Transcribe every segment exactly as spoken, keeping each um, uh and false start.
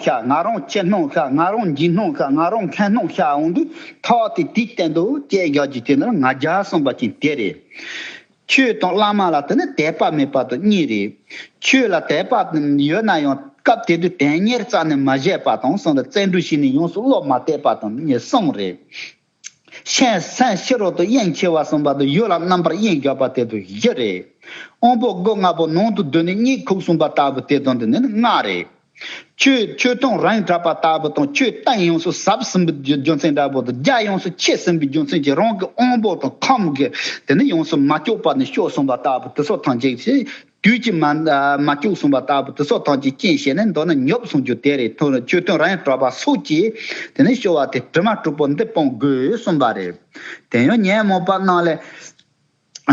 ཤ། ང་རང་ཆེ་སྣང་ཤ། ང་རང་འཇིགས་སྣང་ཤ། ང་རང་ཁེངས་སྣང་ཤ་འོང་དུས་ཐོག་དེ་དེའི་སྟེང་དུ་བཅད་རྒྱག་རྒྱུ་དེ་ནི་ང་རྒྱལ་གསུངས་པ་ཅན་དེ་རེད། ཆོས་དང་བླ་མ་ལ་དེ་ནི་དད་པ་མེད་པ་དང་གཉིས་རེད། ཆོས་ལ་དད་པ་ཡོད་ན་ཡང་སྐབས་དེ་དུས་དོན་གཉེར་རྩ་ནས་མ་བྱས་པ་དང་གསུམ་ལ། བརྩོན་འགྲུས་བྱས་ནས་ཡོངས་སུ་བློ་མ་གཏད་པ་དང་གཉིས། གསུམ་རེད། ཤེས་སེམས་ཕྱི་རོལ་དུ་གཡེང་ཆེ་བ་གསུངས་པ་དང་ཡུལ་ལ་རྣམ་པར་གཡེང་རྒྱག་པ་དེ་དང་བཞི་རེད། དབང་པོ་སྒོ་ལྔ་པོ་ནང་དུ་བསྡུས་ནས་གཉིད་ཁུག་གསུངས་པ་ལྟ་བུ་དེ་དང་དེ་ནི་ལྔ་རེད། ཆོས་ཆོས་དོན་རང་གྲགས་པ་ལྟ་བུ་དང་ཆོས་གཏན་ཡོངས་སུ་ཟབ་ཟིན་པའི་རྒྱུ་མཚན་འདྲ་པོ་དང་རྒྱ་ཡོངས་སུ་ཆེ་ཟིན་པའི་རྒྱུ་མཚན་གྱིས་རང་གི་དབང་པོ་དང་ཁམས་ཀྱི་དེ་ནི་ཡོངས་སུ་མ་བཅོས་པ་ནས་སྐྱོ་གསུངས་པ་ལྟ་བུ་དེ་སོགས་ཐམས་ཅད་ཀྱིས་དུས་ཀྱིས་མ་མ་བཅོས་གསུངས་པ་ལྟ་བུ་དེ་སོགས་ཐམས་ཅད་རྐྱེན་བྱས་ནས་མདོར་ན་ཉོབ་གསུངས་རྒྱུ་དེ་རེད། ཐོག་ནས་ཆོས་དོན་རང་གྲགས་པ་སོགས་ཀྱིས་དེ་ནི་སྐྱོ་བ་དེ་དྲི་མ་དྲུག་པོ་འདི་སྤོང་དགོས་གསུངས་པ་རེད། དེ་ཡང་ཉོན་མོངས་པ་རྣམས་ལས།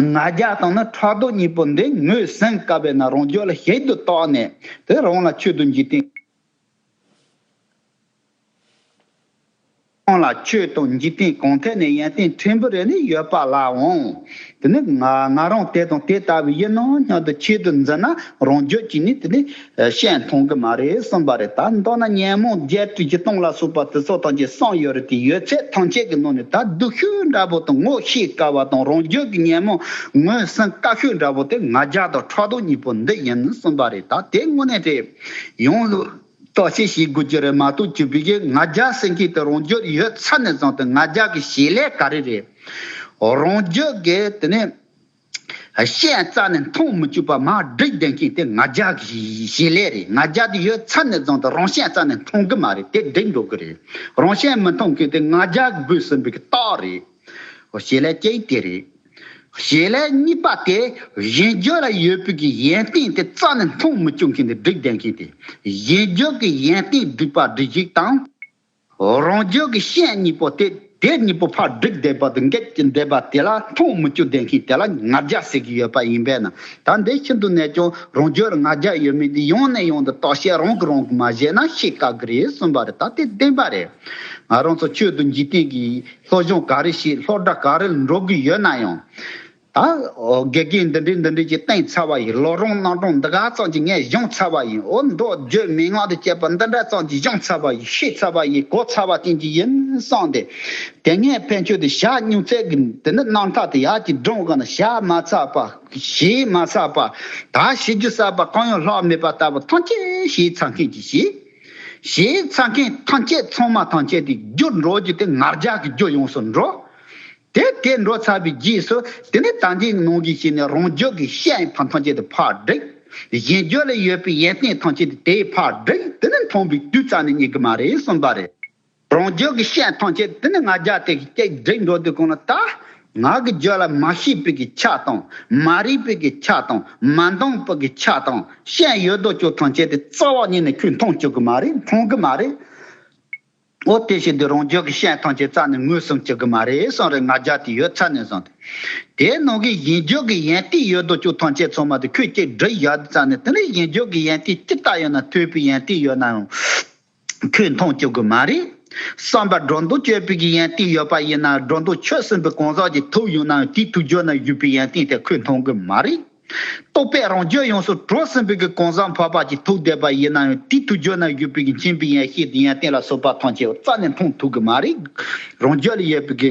ང་རྒྱལ་དང་ནི་ཕྲག་དོག་གཉིས་པོ་འདི་ངོས་ཟིན་དཀའ་བས་ན་རང་རྒྱུད་ལ་ཞིབ་ཏུ་བརྟགས་ནས་དེ་རང་ལ་ཆོས་དང་འཇིག་རྟེན། རང་ལ་ཆོས་དང་འཇིག་རྟེན་གང་ཐད་ནས་ཡོན་ཏན་ཕྲན་བུ་རེ་ནི་ཡོད་པ་ལའང་། དེ་ནི་ང་ང་རང་དེ་དང་དེ་ལྟ་བུ་ཡིན་ནོ་སྙམ་དུ་ཆེད་དུ་འཛིན་ན་རང་རྒྱུད་ཀྱིས་ནི་དེ་ནི་ཤེས་མཐོང་གི་མ་རེད་གསུངས་པ་རེད། ད་མདོར་ན་ཉོན་མོངས་བརྒྱད་ཁྲི་བཞི་སྟོང་ལ་སོགས་པ་དེ་ཚོ་ཐམས་ཅད་གསུངས་ཡོད་རེད་དེ། ཡོད་ཚད་ཐམས་ཅད་ཀྱི་ནང་ནས་ད་སྡུག་ཤོས་འདྲ་པོ་དང་ངོ་ཤེས་དཀའ་བ་དང་རང་རྒྱུད་ཀྱི་ཉོན་མོངས་ངོས་ཟིན་དཀའ་ཤོས་འདྲ་པོ་དེ་ང་རྒྱལ་དང་ཕྲག་དོག་གཉིས་པོ་འདི་ཡིན་གསུངས་པ་རེད། ད་དེ་དངོས་གནས་རེད། ཡོངས་སུ་བརྟག་དཔྱད་བྱེད་དགོས་ཀྱི་རེད་མ་གཏོགས་ཅིག་པའི་གི་ང་རྒྱལ་ཟེར་མཁན་དེ་རང་རྒྱུད་ཡོད་ཚར་ནས་བཟུང་སྟེ་ང་རྒྱལ་གྱི་བྱེད་ལས་ག་རེ་རེད། རང་རྒྱུད་ཀྱི་དེ་ནས་ཤེས་རྩ་ནས་མཐོང་མི་བཅུག་པ་མར་སྒྲིག་བསྡད་མཁན་དེ་ང་རྒྱལ་གྱི་བྱེད་ལས་རེད། ང་རྒྱལ་དེ་ཡོད་ཚར་ནས་བཟུང་སྟེ་རང་ཤེས་རྩ་ནས་མཐོང་གི་མ་རེད། དེ་སྒྲིག་འགྲོ་གི་རེད། རང་ཤེས་མི་མཐོང་མཁན་དེ་ང་རྒྱལ་གྱི་འབུས་ཟིན་པའི་གི་རྟགས་རེད། བྱེད་ལས་གཅིག་དེ་རེད། བྱེད་ལས་གཉིས་པ་དེ་གཞན་རྒྱུད་ལ་ཡོད་པའི་གི་ཡོན་ཏན་དེ་རྩ་ནས་མཐོང་མི་བཅུག་མཁན་དེ་སྒྲིག་བསྡད་མཁན་དེ། གཞན་རྒྱུད་ཀྱི་ཡོན་ཏན་སྒྲིག་པ་སྒྲིག་གཞི་དང་། རང་རྒྱུད་ཀྱི་ཤེས་གཉིས་པོ་དེ་དེ་གཉིས་པོ་ཕར་སྒྲིག་བསྡད་པ་དེ་འགལ་གྱི་བསྡད་པ་དེ་ལ་མཐོང་མི་བཅུག་བསྡད་མཁན་དེ་ལ་ང་རྒྱལ་ཟེར་གྱི་ཡོད་པ་ཡིན་པས་ན། ད་འདི་ཤིན་ཏུ་ནས་ཀྱང་རང་རྒྱུད་ལ་ང་རྒྱལ་ཡོད་མེད་དེ་ཡང་ནས་ཡང་དུ་བརྟག་དཔྱད་རང་གིས་རང་གིས་མ་བྱས་ན་ཤེས་དཀའ་གི་རེད་གསུངས་པ་རེད། ད་དེ་བདེན་པ་རེད། ང་རང་ཚོ་ཆོས་དང་འཇིག་རྟེན་གྱི་སློབ་སྦྱོང་ག་རེ་བྱེད། སློབ་གྲྭ་ག་རེ་ལ་འགྲོ་གི་ཡོད་ན་ཡང་། ད་ཨོ་དགེ་རྒན་འདི་འདྲས་འདི་འདྲས་ཀྱིས་བསྟན་ཚར་བ་ཡིན། སློབ་རིམ་རྣམ་གྲངས་འདི་ག་ཙམ་གྱིས་ངས་སྦྱངས་ཚར་བ་ཡིན། ཨོ་མདོ་རྒྱུད་མན་ངག་དང་བཅས་པ་འདི་འདྲ་ཙམ་གྱིས་སྦྱངས་ཚར་བ་ཡིན། ཤེས་ཚར་བ་ཡིན། གོ་ཚར་བ་ཅན་གྱི་ཡིན་བསམ་སྟེ། དེ་སྔའི་ཕན་ཆོད་དེ་བྱ་སྨྱུང་ཚད་ཀྱི་དེ་ནི་རྣམ་ཐར་དེ་ཡར་གྱི་སྒྲུང་ག་ན་བྱ་མ་ཚར་བ། བྱེད་མ་ཚར་བ། ད་བྱེད་རྒྱུ་གསར་པ་གང་ཡང་ལྷག་མེད་པ་ལྟ་བུ་ཐམས་ཅད་བྱས་ཚར་མཁན་གྱི་བྱེད། བྱས་ཚར་མཁན་ཐམས་ཅད་ཚང་མ་ཐམས་ཅད་དེ་རྒྱུ་འགྲོ་རྒྱུ་དེ་ང་རྒྱལ་གྱི་རྒྱུ་ཡོངས་སུ་འགྲོ། དེ་དེ་འགྲོ་ཚར་བའི་རྗེས་སུ་དེ་ནི་ད་འདིའི་ནང་གི་ཞིག་ནས་རང་རྒྱུད་ཀྱི་ཤེས་ཐམས་ཅད་དེ་ཕར་སྒྲིག། གཞན་རྒྱུད་ལ་ཡོད་པའི་ཡོན་ཏན་ཐམས་ཅད་དེ་དེ་ཕར་སྒྲིག། དེ་ནི་མཐོང་བའི་དུས་རྩ་ནས་རྙེད་གི་མ་རེད་གསུངས་པ་རེད། རང་རྒྱུད་ཀྱི་ཤེས་ཐམས་ཅད་དེ་ནི་ང་རྒྱལ་དེ་གི་སྐད་སྒྲིག་འགྲོ་དུས་གོང་ལ་ད། ང་གི་རྒྱུད་ལ་མ་ཤེས་པའི་གི་ཆ་དང་། མ་རིག་པའི་གི་ཆ་དང་། མ་འདང་པའི་གི་ཆ་དང་། ཤེས་ཡོད་དོ་ཅོག་ཐམས་ཅད་དེ་རྩ་བ་ཉིད་ནས་ཁོས་མཐོང་བཅུག་གི་མ་རེད། མཐོང་གི་མ་རེད། འོ་དེ་བཞིན་དུ་རང་རྒྱུད་ཀྱི་ཤེས་ཐམས་ཅད་རྩ་ནས་ངོས་ཟིན་བཅུག་གི་མ་རེད་གསུངས་རེད། ང་རྒྱལ་དེ་ཡོད་ཚར་ནས་བཟུང་སྟེ། དེའི་ནང་གི་གཞན་རྒྱུད་ཀྱི་ཡོན་ཏན་ཡོད་དོ་ཅོག་ཐམས་ཅད་ཚང་མ་དེ་ཁོས་སྐད་སྒྲིག་ཡག་དེ་རྩ་ནས་དེ་ནི་གཞན་རྒྱུད་ཀྱི་ཡོན་ཏན་ཅི་ལྟར་ཡོད་ན། ཐོས་པའི་ཡོན་ཏན་ཡོད་ན་ཡང་། ཁོས་མཐོང་བཅུག་གི་མ་རེད། བསམ་པ་སྒྲོ་འདོགས་གཅོད་པའི་གི་ཡོན་ཏན་ཡོད་པ་ཡིན་ན། སྒྲོ་འདོགས་ཆོད་ཟིན་པའི་གང་ཟག་ཅིག་ཐུག་ཡོང་ན་ཡང་དེའི་ཐུགས་རྒྱུད་ན་བཞུགས་པའི་ཡོན་ཏན་དེ་ཁོས་མཐོང་གི་མ་རེད། རྟོག་པས་རང་རྒྱུད་ཡོངས་སུ་གྲོལ་ཟིན་པའི་གི་གང་ཟག་འཕགས་པ་ཅིག་ཐུག་བསྡད་པ་ཡིན་ན་ཡང་དེའི་ཐུགས་རྒྱུད་ན་བཞུགས་པའི་གི་མཁྱེན་པའི་ཡེ་ཤེས་དེ་ཡོན་ཏན་ལ་སོགས་པ་ཐམས་ཅད་རྩ་ནས་མཐོང་ཐུབ་གི་མ་རེད། རང་རྒྱུད་ལ་ཡོད་པའི་གི་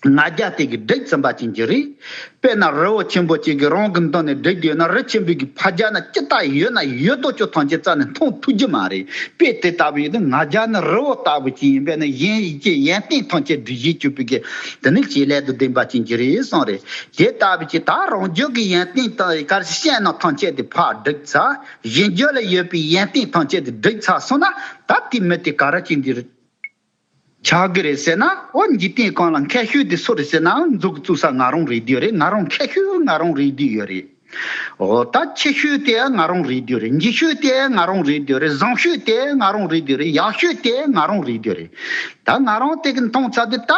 ང་རྒྱལ་དེ་གིས་སྒྲིག་ཟིན་པ་ཅན་གྱི་རེད། དཔེར་ན་རི་བོ་ཆེན་པོ་གཅིག་གིས་རང་གི་མདུན་ནས་བསྒྲིགས་བསྡད་ཡོད་ན། རི་ཆེན་པོའི་གི་ཕར་རྒྱབ་ན་ཅི་ལྟར་ཡོད་ན་ཡོད་དོ་ཅོག་ཐམས་ཅད་རྩ་ནས་མཐོང་ཐུབ་ཀྱི་མ་རེད། དཔེ་དེ་ལྟ་བུ་ཡིན་ན་ང་རྒྱལ་ནི་རི་བོ་ལྟ་བུ་ཅིག་ཡིན་པས་ན། གཞན་གྱི་ཡོན་ཏན་ཐམས་ཅད་སྒྲིག་གཞི་བཅུག་པའི་གི་དེ་ནི་བྱེད་ལས་དང་ལྡན་པ་ཅན་གྱི་རེད་གསུངས་རེད། དེ་ལྟ་བུ་ཅིག་ད་རང་རྒྱུད་ཀྱི་ཡོན་ཏན་དང་ག་རེ་ཤེས་ན་ཐམས་ཅད་དེ་ཕར་སྒྲིག་ཚར། གཞན་རྒྱུད་ལ་ཡོད་པའི་ཡོན་ཏན་ཐམས་ཅད་དེ་སྒྲིག་ཚར་སོང་ན། ད་དེ་མི་དེ་ག་རེ་ཅན་གྱི་རེད། ཆགས་ཀྱི་རེད་ཟེར་ན། འོ་འཇིག་རྟེན་གང་ལ་མཁས་ཤོས་དེ་སུ་རེད་ཟེར་ན། མཛུབ་གུ་བཙུགས་ས་ང་རང་རེད་དེ་རེད། ང་རང་མཁས་ཤོས་ང་རང་རེད་དེ་ཡོད་རེད། འོ་ད་ཆེ་ཤོས་དེ་ང་རང་རེད་དེ་རེད། འཇིགས་ཤོས་དེ་ང་རང་རེད་དེ་རེད། བཟང་ཤོས་དེ་ང་རང་རེད་དེ་རེད། ཡག་ཤོས་དེ་ང་རང་རེད་དེ་རེད། ད་ང་རང་དེ་གི་མཐོང་ཚར་དུས་ད།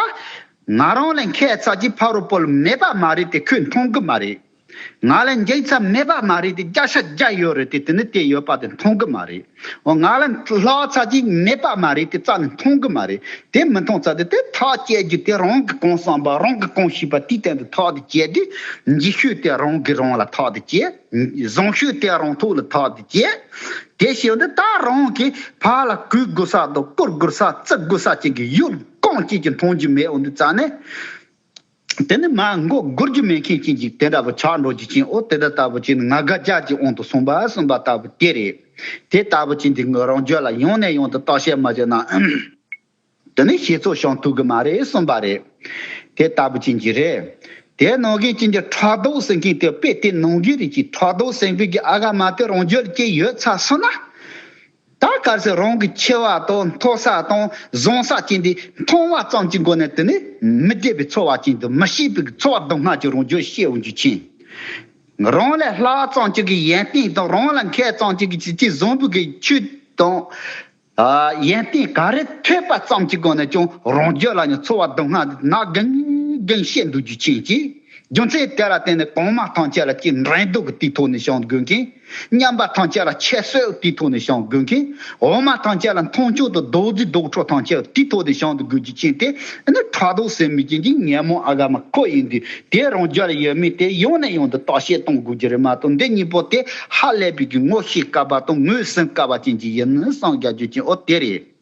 ང་རང་ལས་མཁས་ཚར་གྱི་ཕ་རོལ་པོ་ལ་མེད་པ་མ་རེད་དེ་ཁོས་མཐོང་གི་མ་རེད། ང་ལ་འཇིགས་ཚད་མེད་པ་མ་རེད་དེ། བརྒྱ་ཆ་བརྒྱ་ཡོད་རེད་དེ། དེ་ནི་དེ་ཡོད་པ་དེ་མཐོང་གི་མ་རེད། འོ། ང་ལ་ལྷག་ཚད་ཅིག་མེད་པ་མ་རེད་དེ། རྩ་ནས་མཐོང་གི་མ་རེད། དེ་མི་མཐོང་ཚད་དེ། དེ་ཐག་བཅད་རྒྱུ་དེ་རང་གི་གང་བསམ་པ། རང་གི་གང་ཤེས་པ་དེའི་སྟེང་དུ་ཐག་དེ་བཅད་དེ། འཇིགས་ཤོས་དེ་རང་གིས་རང་ལ་ཐག་དེ་བཅད། བཟང་ཤོས་དེ་རང་ཐོག་ལ་ཐག་དེ་བཅད། དེ་བྱས་ཏེ་ད་རང་གིས་ཕར་ལ་གུས་དགོས་ས་དང་བཀུར་དགོས་ས། བརྩི་དགོས་ས་ཅིག་གི་ཡུལ་གང་ཅིག་ཀྱང་མཐོང་རྒྱུ་མེད། འོ་འདི་རྩ་ནས། དེ་ནི་མ་མགོ་སྒུར་རྒྱུ་མེད་མཁན་ཅན་ཅིག་དེ་འདྲ་པོ་ཆགས་འགྲོ་རྒྱུ་ཅན། འོ་དེ་འདྲ་ལྟ་བུ་ཅན་ནི་ང་དགའ་རྒྱ་ཀྱི་དབང་དུ་སོང་བ་གསུངས་པ་ལྟ་བུ་དེ་རེད། དེ་ལྟ་བུ་ཅན་དེ་ངོས་རང་རྒྱུད་ལ་ཡང་ནས་ཡང་དུ་བརྟག་དཔྱད་མ་བྱས་ན། དེ་ནི་ཞེ་ཚོགས་བྱུང་ཐུབ་གི་མ་རེད་གསུངས་པ་རེད། དེ་ལྟ་བུ་ཅན་གྱི་རེད། དེ་ནང་བཞིན་ཅན་གྱི་ཕྲག་དོག་ཟེར་མཁན་དེ་དཔེ་དེ་ནང་བཞིན་རེད། ཅིག་ཕྲག་དོག་ཟེར་མཁན་གྱི་ཨ་ག་མ་དེ་རང་རྒྱུད་ལ་སྐྱེས་ཡོད་ཚར་སོང་ན། ད་གལ་སྲིད་རང་གི་འཆི་བ་དང་མཐོ་ས་དང་བཟང་ས་ཅན་དེ་མཐོང་བ་ཙམ་གྱི་སྒོ་ནས། དེ་ནི་མི་བདེ་བའི་ཚོར་བ་ཅན་དང་མི་སྐྱིད་པའི་ཚོར་བ་སྡུག་བསྔལ་གྱི་རང་རྒྱུད་སྐྱེ་འོང་རྒྱུ་ཅན། རང་ལས་ལྷག་ཙམ་ཅིག་གི་ཡོན་ཏན་དང་། རང་ལ་མཁས་ཙམ་ཅིག་གི་ཅི་ཅི་བཟང་པོ་གི་ཆོས་དང་། ཨ། ཡོན་ཏན་ག་རེ་ཐོས་པ་ཙམ་གྱི་སྒོ་ནས་ཀྱང་རང་རྒྱུད་ལ་ནི་ཚོར་བ་སྡུག་བསྔལ་ནག་གིང་གིང་སྐྱེ་འདུག་རྒྱུ་ཅན་གྱི། རྒྱུ་མཚན་དེ་ལ་བརྟེན་ནས་གོང་མ་ཐམས་ཅད་ལ་ཅིག་འགྲན་བསྡུར་གྱི་དེའི་ཐོག་ནས་བྱུང་དགོས་མཁན། མཉམ་པ་ཐམས་ཅད་ལ་ཁྱད་གསོད་དེའི་ཐོག་ནས་བྱུང་དགོས་མཁན། འོ་མ་ཐམས་ཅད་ལ་མཐོང་ཆུང་དང་རྡོག་རྫིས་རྡོག་ཁྲོ་ཐམས་ཅད་དེའི་ཐོག་ནས་བྱུང་དུ་དགོས་རྒྱུ་ཅན་དེ། ཨ་ནི་ཕྲག་དོག་ཟེར་མི་ཅན་གྱི་ཉོན་མོངས་ཨ་ག་མ་ཁོ་ཡིན་དུས། དེ་རང་རྒྱུད་ལ་ཡོད་མེད་དེ་ཡང་ནས་ཡང་དུ་བརྟག་དཔྱད་གཏོང་དགོས་རྒྱུ་རེད་མ་གཏོགས། འདི་གཉིས་པོ་དེ་ཧ་ལས་པའི་གི་ངོ་ཤེས་དཀའ་བ་དང་ངོས་ཟིན་དཀའ་བ་ཅན་གྱི་ཡིན་ནི་བསམ་རྒྱག་རྒྱུ་ཅན། འོ་དེ་རེད།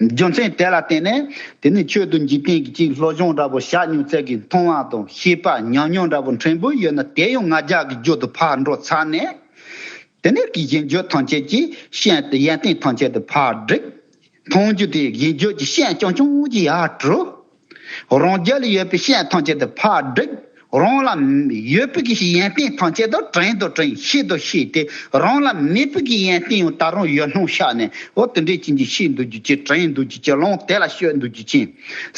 རྒྱུ་མཚན་དེ་ལ་བརྟེན་ནས་དེ་ནི་ཆོས་དང་འཇིག་རྟེན་གྱི་ཅིག་སློབ་སྦྱོང་འདྲ་པོ་བྱ་མྱོང་ཚད་ཀྱི་མཐོང་བ་དང་ཤེས་པ་ཉམས་མྱོང་འདྲ་པོ་ཕྲན་བུ་ཡོད་ན། དེ་ཡང་ང་རྒྱལ་གྱི་རྒྱུད་དུ་ཕར་འགྲོ་ཚར་ནས། དེ་ནས་ཀྱི་གཞན་རྒྱུད་ཐམས་ཅད་ཀྱི་ཤན་དེ་ཡོན་ཏན་ཐམས་ཅད་དུ་ཕར་བསྒྲིགས། མཐོང་རྒྱུ་དེ་གཞན་རྒྱུད་ཀྱི་ཤན་རྐྱང་རྐྱང་གི་ཡར་དྲུད། རང་རྒྱུད་ལ་ཡོད་པའི་ཤན་ཐམས་ཅད་དུ་ཕར་བསྒྲིགས། རང་ལ་ཡོད་པའི་གི་ཡོན་ཏན་ཐམས་ཅད་དུ་དྲན་དུ་དྲན། ཤེས་དུ་ཤེས་ཏེ། རང་ལ་མེད་པའི་གི་ཡོན་ཏན་ཡང་ད་རུང་ཡོད་སྣང་ཤར་ནས། འོ་དེ་འདྲའི་ཅན་གྱི་ཤེས་འདུག་རྒྱུ་ཅན། དྲན་འདུག་རྒྱུ་ཅན། ལོང་དེ་ལ་ཤོད་འདུག་རྒྱུ་ཅན།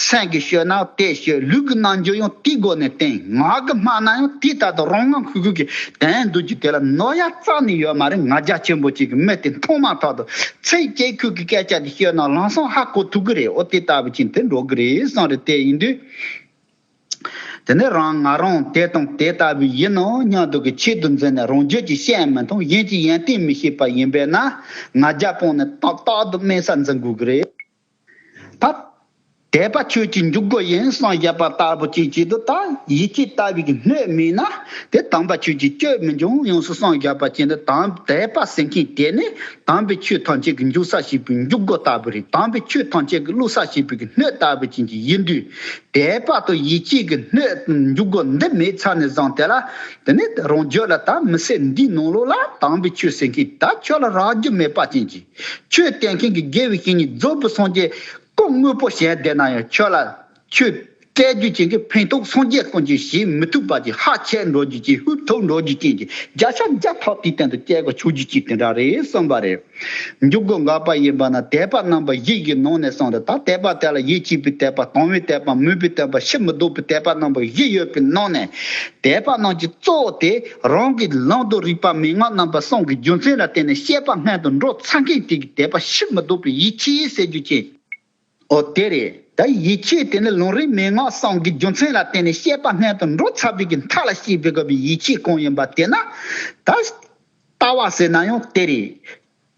སེམས་ཀྱིས་ཤོད་ན་དེ་ཤོད། ལུས་ཀྱི་རྣལ་འབྱོར་ཡང་དེའི་སྒོ་ནས་བསྟེན། ངག་གིས་སྨྲ་ན་ཡང་དེ་ལྟར་དུ་རང་ངམ་ཤུགས་ཀྱིས་བསྟེན་འདུག་རྒྱུ་དེ་ལ་ནོར་ཡ་རྩ་ནས་ཡོད་མ་རེད། ང་རྒྱལ་ཆེན་པོ་ཅིག་གི་མི་དེ་མཐོང་མ་ཐག་ཏུ་ཚིག་གཅིག་ཁུག་གི་སྐད་ཆ་དེ་ཤོད་ན་ལམ་སང་ཧ་གོ་ཐུབ་གི་རེད། འོ་དེ་ལྟ་བུ་ཅན་དེ་འགྲོ་གི་རེད་བསམ་རེད། དེ་ཡིན་དུས། དེ་ནས་རང་ང་རང་དེ་དང་དེ་ལྟ་བུ་ཡིན་ནོ་སྙམ་དུ་གི་ཆེད་དུ་འཛིན་ནས། རང་རྒྱུད་ཀྱི་ཤན་མི་མཐོང་། གཞན་གྱི་ཡོན་ཏན་མི་ཤེས་པ་ཡིན་པས་ན། ང་རྒྱལ་སྤངས་ནས་ཏག་ཏག་ཏུ་དམན་ས་འཛིན་དགོས་ཀྱི་རེད། ད་དད་པ་ཆོས་ཀྱི་འཇུག་སྒོ་ཡིན་བསམ་བཞག་པ་ལྟ་བུ་ཅིག་བྱེད་དུ། ད་ཡིད་ཆེས་ལྟ་བུའི་གི་སྣོད་མེད་ན། དེ་དམ་པ་ཆོས་ཀྱི་སྤྱོད་མི་འབྱུང་ཡོངས་སུ་བསམ་བཞག་པ་ཅན་དུ། དམ་དད་པ་ཟེར་མཁན་དེ་ནི་དམ་པའི་ཆོས་ཐམས་ཅད་ཀྱི་འཇུག་ས་བྱེད་པའི་འཇུག་སྒོ་ལྟ་བུ་རེད། དམ་པའི་ཆོས་ཐམས་ཅད་ཀྱི་བླུག་ས་བྱེད་པའི་གི་སྣོད་ལྟ་བུ་ཅན་གྱི་ཡིན་དུས། དད་པ་དང་ཡིད་ཆེས་ཀྱི་སྣོད་འཇུག་སྒོ་འདི་མེད་ཚར་ནས་བཟུང་། དེ་ལ་དེ་ནི་རང་རྒྱུད་ལ་ད་མི་ཚེ་འདིའི་ནང་ལོགས་ལ་དམ་པའི་ཆོས་ཟེར་མཁན་ད་ཁྱོད་ལ་རག་རྒྱུ་མེད་པ་ཅན་གྱི། ཆོས་བསྟན་མཁན་གྱི་དགེ་བའི་བཤེས་གཉེན་རྫོགས་པའི་སངས་རྒྱས་སྐུ་དངོས་པོ་ཞལ་བསྟན་ན་ཡང་། ཁྱོད་ལ་ཆོས་སྐད་རྒྱུད་ཅན་གྱི་ཕན་ཐོགས་སངས་རྒྱས་ཀུན་གྱིས་བྱེད་མི་ཐུབ་པ་ཅིག་ཧ་ཆད་འགྲོ་རྒྱུ་ཅན། ཧུབ་ཐུབ་འགྲོ་རྒྱུ་ཅན་གྱི། བརྒྱ་ཆ་བརྒྱ་ཐག་དེའི་སྟེང་དུ་སྐྱེ་དགོས་ཆོག་རྒྱུ་ཅན་དེ་འདྲ་རེད་བསམ་པ་རེད། འཇུག་སྒོ་འགག་པ་ཡིན་པ་ན། དད་པ་རྣམ་པ་བཞི་ཡི་ནང་ནས་གསུངས་ཏེ། ད་དད་པ་དེ་ལ་ཡིད་ཆེས་པའི་དད་པ། དང་བའི་དད་པ། མོས་པའི་དད་པ། ཕྱིར་མི་ལྡོག་པའི་དད་པ་རྣམ་པ་བཞི་ཡོད་པའི་ནང་ནས། དད་པ་རྣམས་ཀྱི་གཙོ་བོ་དེ། རང་གི་ལམ་དང་རིགས་པ་མན་ངག་རྣམ་པ་གསུམ་གྱི་རྒྱུ་མཚན་ལ་བརྟེན་ནས་སྤྱད་པ་སྔོན་དུ་འགྲོ་ཚར་མཁན་དེ་གི་དད་པ་ཕྱིར་མི་ལྡོག་པའི་ཡིད་ཆེས་ཟེར་རྒྱུ་ཅན། འོ་དེ་རེད། ད་ཡིད་ཆེས་དེ་ནི་ལམ་རིམ་མན་ངག་གསུམ་གྱི་རྒྱུ་མཚན་ལ་བརྟེན་ནས་སྤྱད་པ་སྔོན་དུ་འགྲོ་ཚར་བའི་གི་མཐའ་ལ་སྐྱེས་པའི་དགོས་པའི་ཡིད་ཆེས་གང་ཡིན་པ་དེ་ན། ད་ལྟ་བ་ཟེར་ན་ཡང་དེ་རེད།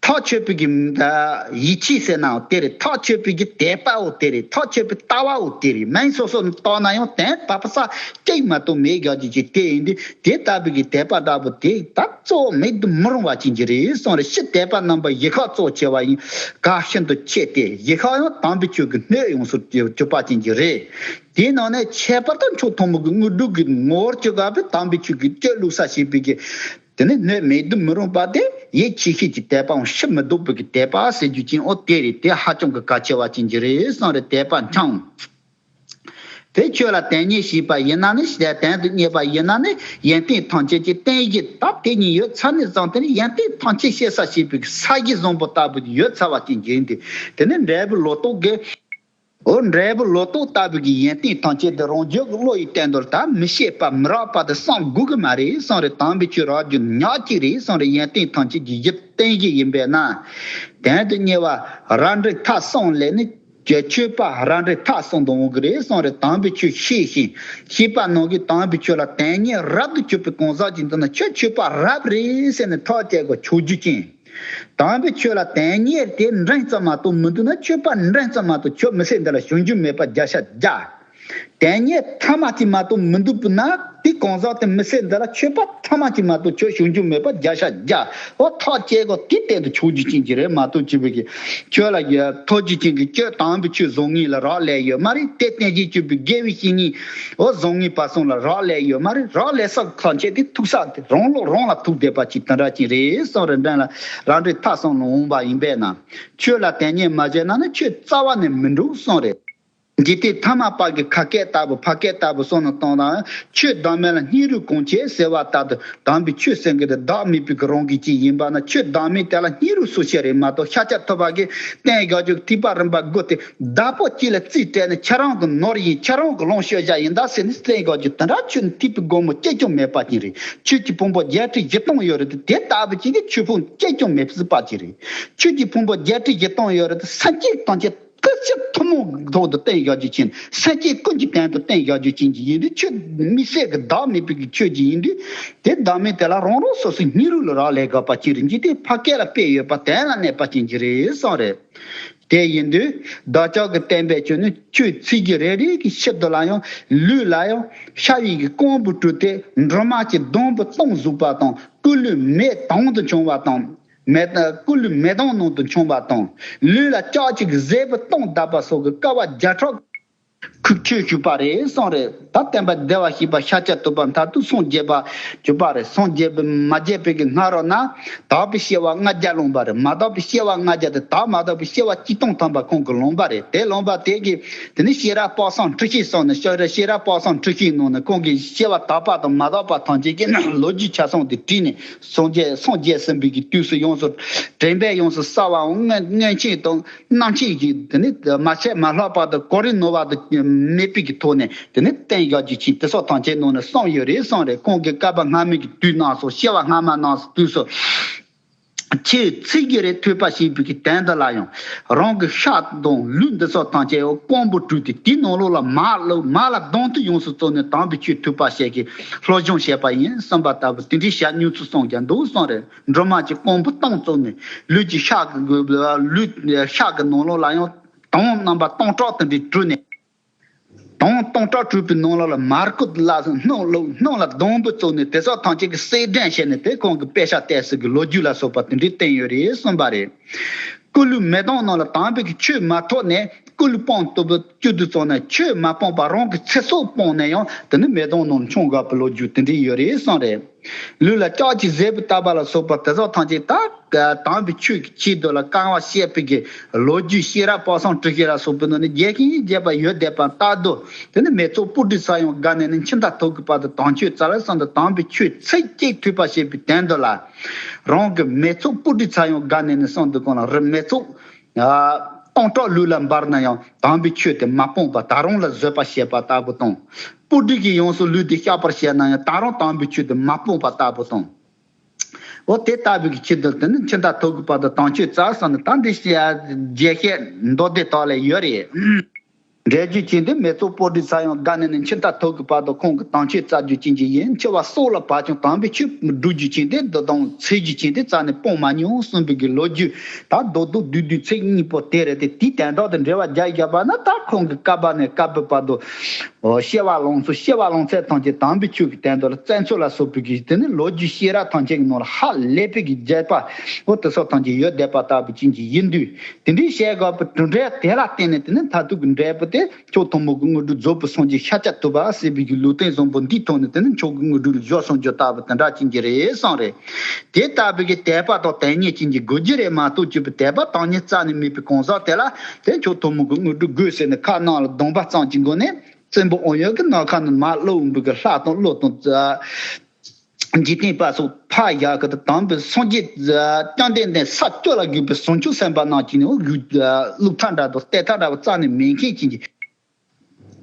ཐག་ཆོད་པའི་གི་ཨ་ཡིད་ཆེས་ཟེར་ནའང་དེ་རེད། ཐག་ཆོད་པའི་གི་དད་པའོ་དེ་རེད། ཐག་ཆོད་པའི་ལྟ་བའོ་དེ་རེད། མིང་སོ་སོ་ནས་བཏགས་ན་ཡང་དོན་བབས་ས་གཅིག་མ་གཏོགས་མེད་དགག་རྒྱུ་ཅིག་དེ་ཡིན་དུས། དེ་ལྟ་བུའི་གི་དད་པ་འདྲ་པོ་དེ་ད་གཙོ་བོ་མེད་དུ་མི་རུང་བ་ཅན་གྱི་རེད་གསུངས་རེད། སྤྱིར་དད་པ་རྣམ་པ་བཞི་ཁག་གཙོ་ཆེ་བ་ཡིན། གལ་ཤིན་ཏུ་ཆེ་སྟེ། བཞི་ཁག་ཡང་དམ་པའི་ཆོས་ཀྱི་སྣོད་ཡོངས་སུ་གྱུར་པ་ཅན་གྱི་རེད། དེའི་ནང་ནས་ཁྱད་པར་དུ་མཆོག་ཐུན་མོང་གི་དངོས་གྲུབ་ཀྱི་ངོ་བོར་གྱུར་པའི་དམ་པའི་ཆོས་ཀྱི་སྤྱོད་བླུག་ས་བྱེད་པའི་གི། དེ་ནི་སྣོད་མེད་དུ་མི་རུང་བ་སྟེ། ཡིད་ཆེས་ཤེས་ཀྱི་དད་པའང་ཕྱིར་མི་ལྡོག་པའི་གི་དད་པ་ཟེར་རྒྱུ་ཅན། འོ་དེ་རེད། དེ་ཧ་ཅང་གི་གལ་ཆེ་བ་ཅན་གྱི་རེད་གསུངས་རེད། དད་པ་འཆང་། དེ་ཆོས་ལ་དོན་གཉེར་བྱས་པ་ཡིན་ན་ནི། དོན་དུ་གཉེར་བ་ཡིན་ན་ནི། ཡོན་ཏན་ཐམས་ཅད་ཀྱི་རྟེན་གཞི་ད་དེ་གཉིས་ཡོད་ཚར་ནས་བཟུང་། དེ་ནི་ཡོན་ཏན་ཐམས་ཅད་སྤྱད་ས་བྱེད་པའི་གི་ས་གཞི་བཟང་པོ་ལྟ་བུ་ཡོད་ཚར་བ་ཅན་གྱི་ཡིན་ཏེ། དེ་ནི་འབྲས་བུ་ལོ་ཏོག་གི། འོ། འབྲས་བུ་ལོ་ཏོག་ལྟ་བུའི་གི་ཡོན་ཏན་ཐམས་ཅད་དེ་རང་རྒྱུད་ཀྱི་བློ་ཡི་སྟེང་དུ་ད་མི་ཤེས་པ་མི་རག་པ་དེ་བསམ་དགོས་ཀྱི་མ་རེད་གསུངས་རེད། དམ་པའི་ཆོས་རག་རྒྱུ་ཉག་གཅིག་རེད་གསུངས་རེད། ཡོན་ཏན་ཐམས་ཅད་ཀྱི་གཞི་རྟེན་གཞི་ཡིན་པས་ན། དོན་དུ་གཉེར་བ་རབ་འབྲིང་ཐ་གསུམ་ལས་ནི། ཀྱི་ཆོས་པ་རབ་འབྲིང་ཐ་གསུམ་དུ་འོང་གི་རེད་གསུངས་རེད། དམ་པའི་ཆོས་ཤེས་ཤིང་ཤེས་པ་རྣམས་ཀྱིས་དམ་པའི་ཆོས་ལ་དོན་གཉེར་རབ་ཏུ་གྱུར་པའི་གང་ཟག་ཅིག་འདི་ནི་ཁྱོད་ཆོས་པ་རབ་རེད་ཟེར་ནས་ཐག་བཅད་དགོས། ཆོས་རྒྱུད་ཅན། དམ་པའི་ཆོས་ལ་དོན་གཉེར་དེ་འབྲིང་ཙམ་མ་གཏོགས་མི་འདུག་ན། ཆོས་པ་འབྲིང་ཙམ་མ་གཏོགས་ཁྱོད་མི་ཚེ་འདི་ལ་བྱང་ཆུབ་མེད་པ་བརྒྱ་ཆ་བརྒྱ། དོན་གཉེར་ཐ་མ་གཅིག་མ་གཏོགས་མི་འདུག་པ་ན། དེ་གང་ཟག་དེ་མི་ཚེ་འདི་ལ་ཆོས་པ་ཐ་མ་གཅིག་མ་གཏོགས་ཁྱོད་བྱང་ཆུབ་མེད་པ་བརྒྱ་ཆ་བརྒྱ། འོ་ཐག་བཅད་དགོས། དེ་སྟེང་དུ་ཆོས་རྒྱུད་ཅན་གྱི་རེད་མ་གཏོགས་ཅི་བས་ཀྱི་ཁྱོད་ལ་ཡ་ཐོག་རྒྱུད་ཅན་གྱི་ཁྱོད་དམ་པའི་ཆོས་བཟང་ངན་ལ་རག་ལས་ཡོད་མ་རེད། དེ་སྟེང་གི་ཆོས་པའི་དགེ་བའི་བཤེས་གཉེན་འོ་བཟང་ངན་པ་གསུམ་ལ་རག་ལས་ཡོད་མ་རེད། རག་ལས་ས་ཁ་ཆེ་དེ་ཐུག་ས་དེ་རང་ལོག་རང་ལ་ཐུག་བསྡད་པ་ཅིག་དེ་འདྲ་ཅིག་རེད་གསུངས་རེད། འབྲིང་ལ་རབ་འབྲིང་ཐ་གསུམ་ལ་འོངས་པ་ཡིན་པས་ན། ཆོས་ལ་དོན་གཉེར་མ་བྱས་ན་ནི་ཆོས་རྩ་བ་ནས་མི་འགྲུབ་གསུངས་རེད། འཇིག་རྟེན་ཐ་མལ་པ་གི་ཁ་སྐད་ལྟ་བུ་ཕ་སྐད་ལྟ་བུ་གསུངས་ནས་བཏང་དང་། ཆོས་བདག་མེད་ལ་སྙིང་རུས་གང་ཆེ་ཟེར་བ་ལྟར་དུ་དམ་པའི་ཆོས་ཟེར་མཁན་དེ་བདག་མེད་པའི་གི་རང་གི་ཅིག་ཡིན་པ་ན། ཆོས་བདག་མེད་དེ་ལ་སྙིང་རུས་སུ་ཆེ་རེད་མ་གཏོགས། ཤཱཀྱ་ཐུབ་པ་གིས་བསྟན་བཞག་རྒྱུ་ཐེག་པ་རིམ་པ་དགུ་དེ་བདག་པོ་གཅིག་ལ་རྩིས་སྤྲད་ནས་ཁྱེད་རང་གི་ནོར་ཡིན། ཁྱེད་རང་གི་ལོངས་སྤྱོད་བྱ་ཡིན་ད་ཟེར་ནས་བསྟན་བཞག་རྒྱུ་དེ་འདྲ་ཆོས་ནི་ཐེག་པའི་སྒོ་མོ་གཅིག་ཀྱང་མེད་པ་ཅིག་རེད། ཆོས་ཀྱི་ཕུང་པོ་བརྒྱད་ཁྲི་བཞི་སྟོང་ཡོད་རེད་དེ། དེ་ལྟ་བུ་ཅིག་གི་ཆོས་ཕུང་གཅིག་ཀྱང་མེད་སྲིད་པ་ཅིག་རེད། ཆོས་ཀྱི་ཕུང་པོ་བརྒྱད་ཁྲི་བཞི་སྟོང་ཡོད་རེད་དེ། སེམས་ཅན་ཐམས་ཅད་སྐུ་ཚེ་ཐུན་མོང་གི་ཐོག་ཏུ་བསྟན་བཞག་རྒྱུ་ཅན། སེམས་ཅན་ཀུན་གྱི་དོན་དུ་བསྟན་བཞག་རྒྱུ་ཅན་གྱི་ཡིན་དུས། ཆོས་མི་ཟད་ཀྱི་བདག་མེད་པའི་གི་ཆོས་ཅིག་ཡིན་དུས། དེ་བདག་མེད་དེ་ལ་རང་རང་སོ་སོའི་སྙིང་རུས་ལ་རག་ལས་དགོས་པ་ཅིག་རེད། འཇིག་རྟེན་ཕ་སྐད་ལ་དཔེ་ཡོད་པ་དོན་ལ་གནས་པ་ཅན་གྱི་རེད་གསུངས་རེད། དེ་ཡིན་དུས་བདག་ཅག་གི་བསྟན་པའི་ཆོས་ནི་ཆོས་ཚིག་གི་རེ་རེ་གི་ཕྱིར་དུ་ལ་ཡང་ལུས་ལ་ཡང་ཤ་ཡི་གི་རྐང་བུ་དྲུད་དེ་སྦྲུམ་མ་གི་སྡོང་བུ་སྟོང་ཟུག་པ་དང་། སྐུ་ལུས་མེ་དོང་དུ་མཆོང་བ་དང་། མེ་སྐུ་ལུས་མེ་དོང་ནང་དུ་མཆོང་བ་དང་། ལུས་ལ་ལྕགས་ཀྱི་གཟེར་བུ་སྟོང་བརྡབས་པ་སོགས་ཀྱི་དཀའ་བ་བརྒྱ་ཕྲག་ཁུག་ཆོད་བྱུག་པ་རེད་གསུངས་རེད། ད་བསྟན་པ་བདེ་བར་གཤེགས་པ་ཤཱཀྱ་ཐུབ་པ་མཐར་ཐུག་སངས་རྒྱས་པ་གྱུར་པ་རེད། སངས་རྒྱས་པ་མ་རྒྱས་པའི་གི་སྔ་རོལ་ན་དག་པའི་སྐྱེ་བ་ལྔ་བརྒྱ་ལོངས་པ་རེད། མ་དག་པའི་སྐྱེ་བ་ལྔ་བརྒྱ་དེ་དག་མ་དག་པའི་སྐྱེ་བ་གཅིག་སྟོང་ཐམ་པ་ཁོང་གིས་ལོངས་པ་རེད། དེ་ལོངས་པ་དེ་གིས་དེ་ནི་ཤེས་རབ་དཔག་བསམ་འཁྲི་ཤིང་གསུངས་ནས། ཤེས་རབ་ཤེས་རབ་དཔག་བསམ་འཁྲི་ཤིང་ནང་ནས་ཁོང་གིས་སྐྱེ་བ་དག་པ་དང་མ་དག་པ་ཐམས་ཅད་ཀྱི་ལོ་རྒྱུས་ཆ་ཚང་དེ་བྲིས་ནས། སངས་རྒྱས་སངས་རྒྱས་ཟིན་པའི་གི་དུས་སུ་ཡོངས་སུ་དྲན་པས་ཡོངས་སུ་གསལ་བའམ་མངོན་མངོན་ཤེས་དང་རྣམ་ཤེས་ཀྱིས་དེ་ནི་མ་ཆད་མ་ལྷག་པ་དང་གོ་རིམ་ནོར་བ་དང་མེད་པའི་གི་ཐོག་ནས་དེ་ནི་བསྟན་བཞག་རྒྱུ་ཅན། དེ་སོགས་ཐམས་ཅད་ནང་ནས་གསུངས་ཡོད་རེད་གསུངས་རེད། ཁོང་གིས་བསྐལ་པ་སྔ་མའི་གི་དུས་རྣམས་སུ་སྐྱེ་བ་སྔ་མ་རྣམས་སུ་དུས་སུ་ཆོས་ཚིག་གི་རེ་ཐོས་པ་ཞེས་པའི་གི་དོན་དུ་ལ་ཡང་རང་གི་ཤ་དང་ལུས་འདི་སོགས་ཐམས་ཅད་རྐང་བུ་དྲུད་དེ་དེའི་ནང་ལོགས་ལ་མར་བླུགས། མར་ལ་སྡོང་དུ་ཡོངས་སུ་བཙུགས་ནས་དམ་པའི་ཆོས་ཐོས་པ་ཞེས་ཀྱི་སློབ་སྦྱོང་བྱས་པ་ཡིན་གསུངས་པ་ལྟ་བུ་དེ་འདྲའི་ཞལ་སྙན་ཚིག་གསུངས་ཀྱང་འདུག་གསུངས་རེད། སྦྲུམ་མ་གྱི་རྐང་བུ་སྟོང་བཙུགས་ནས་ལུས་ཀྱི་ཤ་གི་ལུས་ཤ་གི་ནང་ལོགས་ལ་ཡང་དོང་རྣམ་པ་སྟོང་ཕྲག་དེ་འདྲའི་དྲུད་ནས། དོང་སྟོང་ཕྲག་དྲུད་པའི་ནང་ལོགས་ལ་མར་བཀོད་ལ་སྣུམ་བླུགས། སྣུམ་ལ་སྡོང་བུ་བཙུགས་ནས་དེ་སོགས་ཐམས་ཅད་ཀྱི་གསེར་སྦྲེང་བྱས་ནས་དེ་ཁོང་གི་དཔེ་ཆ་བལྟས་ཟེར་གྱི་ལོ་རྒྱུས་ལ་སོགས་པ་དེ་འདྲའི་བསྟན་ཡོད་རེད་གསུངས་པ་རེད། སྐུ་ལུས་མེ་དོང་ནང་ལ་དམ་པའི་གི་ཆོས་མ་ཐོབ་ནས་སྐུ་ལུས་སྤངས་ཐུབ་པའི་བཅུད་དུ་བཙུགས་ནས་ཆོས་མ་སྤངས་པར་རང་གི་ཚེ་སྲོག་སྤངས་ནས་ཡང་དེ་ནི་མེ་དོང་ནང་མཆོང་དགོས་པའི་ལོ་རྒྱུས་དེ་འདྲའི་ཡོད་རེད་གསུངས་རེད། ལུས་ལ་ལྕགས་ཀྱི་གཟེར་བུ་བཏབ་པ་ལ་སོགས་པ་དེ་སོགས་ཐམས་ཅད་ད་དམ་པའི་ཆོས་ཀྱི་ཆེད་དུ་ལ་བསྐང་བ་བཤད་པའི་གི་ལོ་རྒྱུས་ཤེས་རབ་དཔག་བསམ་འཁྲི་ཤིང་ལ་སོགས་པའི་ནང་ནས་རྒྱས་ཤིང་རྒྱས་པ་ཡོད་བསྡད་པ་ལྟར་དུ། དེ་ནི་མེ་ཚོགས་སྤུ་གྲིའི་ཚབ་ཡང་དགའ་ནས་ནི་འཆི་མཐའ་ཐུག་གི་བར་དུ་དམ་ཆོས་རྩ་བའི་གསང་དུ་དམ་པའི་ཆོས་ཚིག་གཅིག་ཐོས་པ་ཞེས་པའི་དོན་དུ་ལ། རང་གི་མེ་ཚོགས་སྤུ་གྲིའི་ཚབ་ཡང་དགའ་ནས་ནི་གསང་དུ་གང་ལ་རི་མེ་ཚོགས་སྟོང་ཕྲག་ལུས་ལ་འབར་ན་ཡང་དམ་པའི་ཆོས་དེ་མ་སྤངས་པ་ད་རུང་ལ་བཟོད་པ་བྱེད་པ་ལྟ་བུ་དང་། སྤུ་གྲི་གིས་ཡོངས་སུ་ལུས་དེ་བཤགས་པར་བྱས་ན་ཡང་ད་རུང་དམ་པའི་ཆོས་དེ་མ་སྤངས་པ་ལྟ་བུ་དང་། འོ་དེ་ལྟ་བུའི་གི་ཆེད་དུ་དེ་ནི་འཆི་མཐའ་ཐུག་གི་བར་དུ་དམ་ཆོས་རྩ་བསམ་ནས་ད་འདི་བཤད་རྒྱས་བཤད་མདོ་སྡེ་དག་ལས་ཡོད་རེད། འགྲེལ་བརྗོད་ཅན་དེ་མེ་ཚོགས་སྤུ་གྲིའི་ཚབ་ཡང་དགའ་ནས་ནི་འཆི་མཐའ་ཐུག་གི་བར་དུ་ཁོང་གིས་དམ་ཆོས་རྩ་རྒྱུ་ཅན་གྱི་ཡིན། འཆི་བ་སྲོག་ལ་བབ་ཀྱང་དམ་པའི་ཆོས་སྒྲུབ་རྒྱུ་ཅན་དེ་འདི་དང་འཚེ་རྒྱུ་ཅན་དེ་རྩ་ནས་སྤོང་མ་མྱོང་གསུངས་པའི་གི་ལོ་རྒྱུས་ད་རྡོག་རྡོག་བསྡུས་བསྡུས་ཚིག་གཉིས་པོ་དེ་རེད་དེ། དེའི་དོན་དག་དང་འབྲེལ་བ་རྒྱག་བཞག་པ་ན་ད་ཁོང་གིས་བསྐལ་པ་ནས་བསྐལ་པའི་བར་དུ། ཨོ། སྐྱེ་བ་ལོངས་ཚུལ་སྐྱེ་བ་ལོངས་ཚད་ཐམས་ཅད་དམ་པའི་ཆོས་ཀྱི་དོན་དུ་ལ་བཙན་ཚུལ་ལ་སོགས་པའི་གི་དེ་ནི་ལོ་རྒྱུས་ཤེས་རབ་ཐམས་ཅད་ཀྱི་ནང་ལ་ཧ་ལས་པའི་གི་རྒྱས་པ་འོ་དེ་སོགས་ཐམས་ཅད་ཡོད་བསྡད་པ་ལྟ་བུ་ཅན་གྱི་ཡིན་དུས། དེ་འདྲའི་བཤད་དགོས་པའི་གྲུབ་འབྲས་དེ་ལ་བརྟེན་ནས་དེ་ནི་མཐར་ཐུག་གི་འབྲས་བུ་དེ་མཆོག་ཐུན་མོང་གི་དངོས་གྲུབ་རྫོགས་པའི་སངས་རྒྱས་ཤཱཀྱ་ཐུབ་པ་ཟེར་བའི་གི་ལུང་བསྟན་བཟང་པོ་འདིའི་ཐོག་ནས་དེ་ནི་མཆོག་གི་དངོས་གྲུབ་ལ་བཞག་སོང་རྒྱུ་ལྟ་བུ་དེ་འདྲ་ཅན་གྱི་རེད་གསུངས་རེད། དེ་ལྟ་བུའི་གི་དད་པ་དང་དོན་གཉེར་ཅན་གྱི་དགོས་རྒྱུ་རེད་མ་གཏོགས་གཅིག་པུ་དད་པ་དོན་གཉེར་རྩ་ནས་མེད་པའི་གང་ཟག་དེ་ལ་དེ་མཆོག་ཐུན་མོང་གི་དངོས་གྲུབ་དགོས་ཟེར་ནས་ཁ་ནང་ལ་གདོང་པ་གཙང་གི་སྒོ་ནས། བཙན་པོ་ཨོ་ཡོན་གྱི་ནམ་མཁའ་ནས་མར་གློ་བུར་གྱི་ལྷ་དང་ཀླུ་དང་། འཇིག་རྟེན་པ་སོགས་ཕར་བཞག་གི་དང་པོའི་སངས་རྒྱས་བཅོམ་ལྡན་འདས་ས་བཅུ་ལ་བཞུགས་པའི་བྱང་ཆུབ་སེམས་དཔའ་རྣམས་ཀྱིས་ནི་བླུག་ཐབས་འདྲ་དང་སྟེར་ཐབས་འདྲ་བ་རྩ་ནས་མེད་མཁན་གྱི་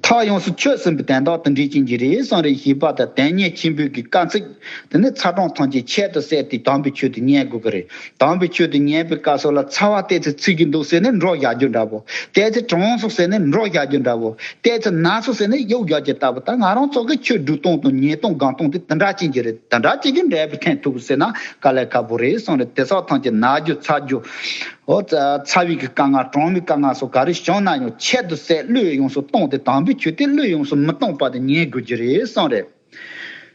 ཐ་ ཚ་བ་ཡོངས་སུ་ཆོད་ཟིན་པའི་དན་རྟགས་དེ་འདྲའི་ཅན་གྱི་རེད་གསུངས་རེད། ཞེས་པ་དང་དོན་གཉེར་ཆེན་པོའི་གི་དཀའ་ཚེགས་དེ་ནི་ཚ་གྲང་ཐམས་ཅད་ཁྱད་དུ་བསད་དེ་དམ་པའི་ཆོས་དེ་ཉན་དགོས་ཀྱི་རེད། དམ་པའི་ཆོས་དེ་ཉན་པའི་སྐབས་སུ་ལ་ཚ་བ་ཏོག་ཙམ་ཚིག་གི་འདུག་ཟེར་ནས་འགྲོ་བཞག་རྒྱུ་འདྲ་པོ། ཏོག་ཙམ་གྲང་སོང་ཟེར་ནས་འགྲོ་བཞག་རྒྱུ་འདྲ་པོ། ཏོག་ཙམ་ན་སོང་ཟེར་ནས་གཡུག་བཞག་རྒྱུ་ལྟ་བུ། ད་ང་རང་ཚོ་གི་ཆོས་སྒྲུབ་སྟངས་དང་ཉན་སྟངས་སྒོམ་སྟངས་དེ་དེ་འདྲ་ཅན་གྱི་རེད། དེ་འདྲ་ཅན་གྱི་འབྲས་བུ་ཐོན་ཐུབ་ཟེར་ན་དཀའ་ལས་ཁག་པོ་རེད་གསུངས་རེད། དེ་སོགས་ཐམས་ཅད་ན་རྒྱུ་ཚ་རྒྱུ། འོ་ཚ་ཚ་བའི་གི་དཀའ་ངལ་གྲང་བའི་དཀའ་ངལ་སོགས་ག་རེ་བྱུང་ན་ཡང་ཁྱད་དུ་བསད་བློས་ཡོངས་སུ་གཏོང་སྟེ་དམ་པའི་ཆོས་དེ་བློས་ཡོངས་སུ་མི་གཏོང་བར་དུ་ཉན་དགོས་ཀྱི་རེད་གསུངས་རེད།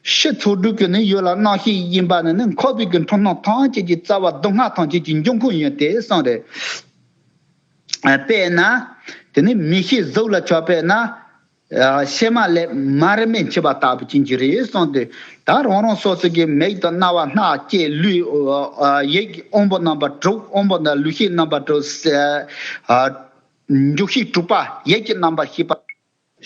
ཕྱི་ཚོགས་དྲུག་གི་ནི་ཡུལ་ལ་རྣམ་ཤེས་དབྱིངས་པ་ནི་ནི་འཁོར་བའི་གི་འཁྲུལ་སྣང་ཐམས་ཅད་ཀྱི་རྩ་བ་སྡུག་བསྔལ་ཐམས་ཅད་ཀྱི་འབྱུང་ཁུངས་ཡིན་ཏེ་གསུངས་རེད། དཔེར་ན། དེ་ནི་མིག་ཤེས་གཟུགས་ལ་ཆགས་པས་ན། ཕྱེ་མ་ལེབ་མ་རིལ་མས་འཁྱུད་པ་ལྟ་བུ་ཅན་གྱི་རེད་གསུངས་ཏེ། ད་རང་རང་སོ་སོ་གི་མིག་དང་རྣ་བ་སྣ་ལྕེ་ལུས། ཡིད་ཀྱི་དབང་པོ་རྣམ་པ་དྲུག་དབང་པོ་དང་ལུས་ཤེས་རྣམ་པ་དྲུག་འཇུག་ཤེས་དྲུག་པ་ཡིད་ཀྱི་རྣམ་པར་ཤེས་པ།